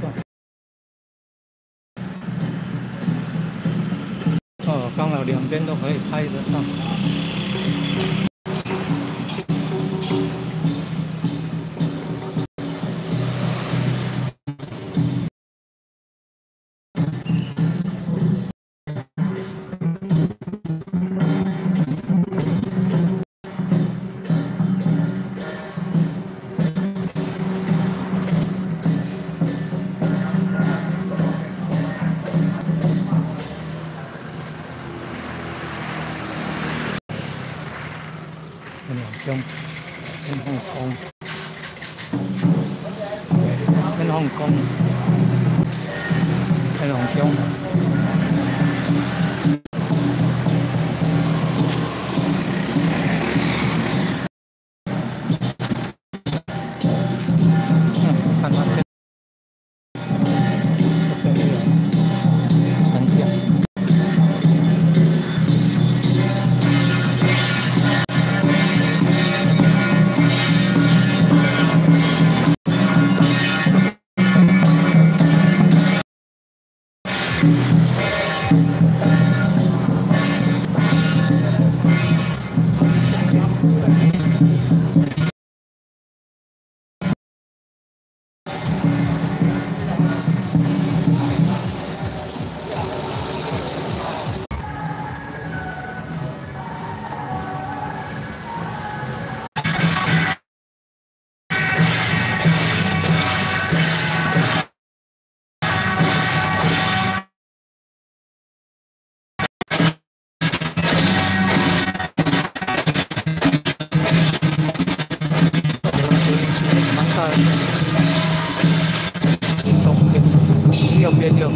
段。哦，剛好兩邊都可以拍得上。天天后宮，天后宮，天后宮。看看這邊有沉降。右邊有。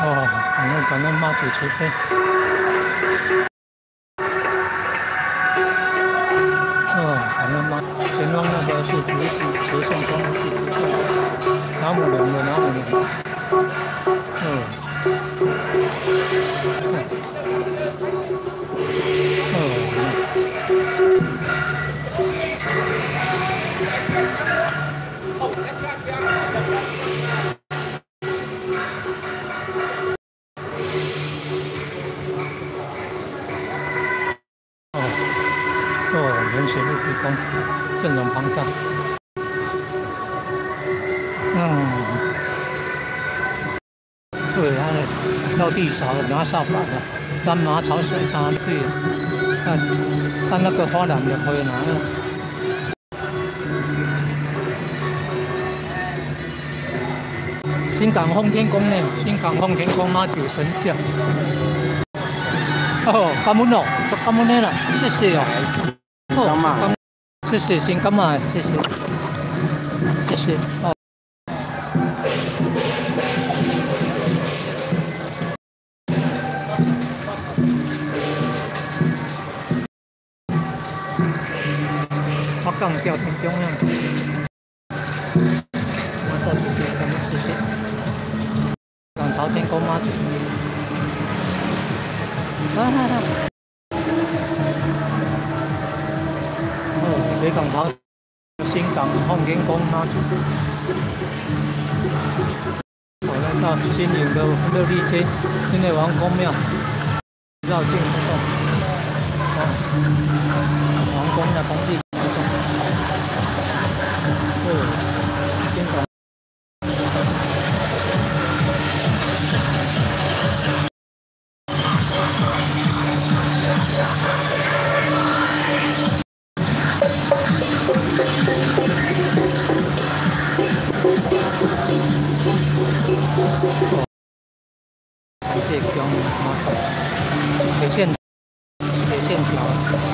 哦，感恩媽祖慈悲。哦，感恩媽，前方那個是慈聖宮，是慈聖宮，拿姆梁的拿姆梁。嗯。哦。哦，人水陆地宫，阵容庞大。嗯，對，他的落地掃拿掃把的，咱馬草水打對，看，看那個花籃就可以拿了。這新港奉天宮呢，新港奉天宮媽祖神轎。哦，感恩哦，感恩的啦，謝謝哦。哦，感，謝謝先感謝，謝謝，謝謝哦。北港吊田中央。我做謝謝，感恩謝謝。港朝天宮媽祖。啊哈哈！哦，北港朝新港奉天宮媽祖。我來到新營的樂利街，新的王公廟，繞境活動。哦，王公廟工地活動。哦，新港。鐵線橋，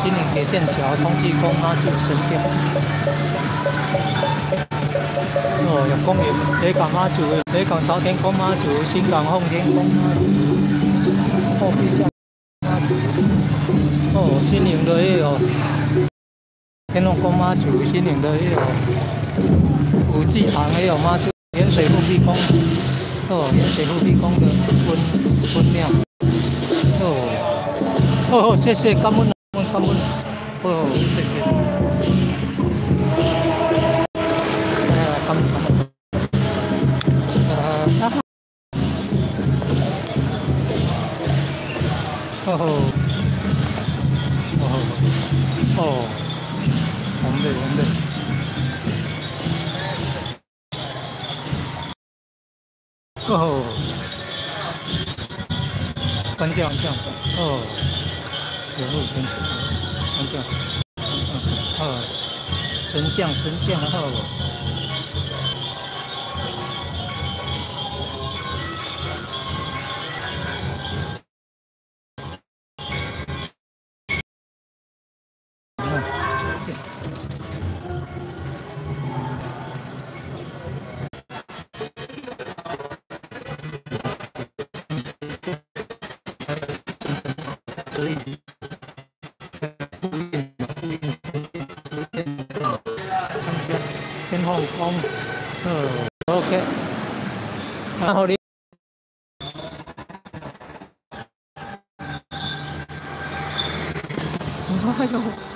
今年鐵線橋通濟宮媽祖神轎。哦，有公園，北港媽祖，北港朝天宮媽祖，新港奉天宮媽祖，後壁下媽祖。哦，新營的也有，天后宮媽祖，新營的也有，五濟堂也有媽祖，鹽水護庇宮，哦，鹽水護庇宮的分廟，哦。哦，謝謝，感恩，感恩，哦，謝謝。哎，感恩。啊哈。哦，哦，哦，紅的，紅的。哦，關將將，哦。鐵路神將，哦，神將神將哦。所以。天后宮，OK，然後你，哎呦。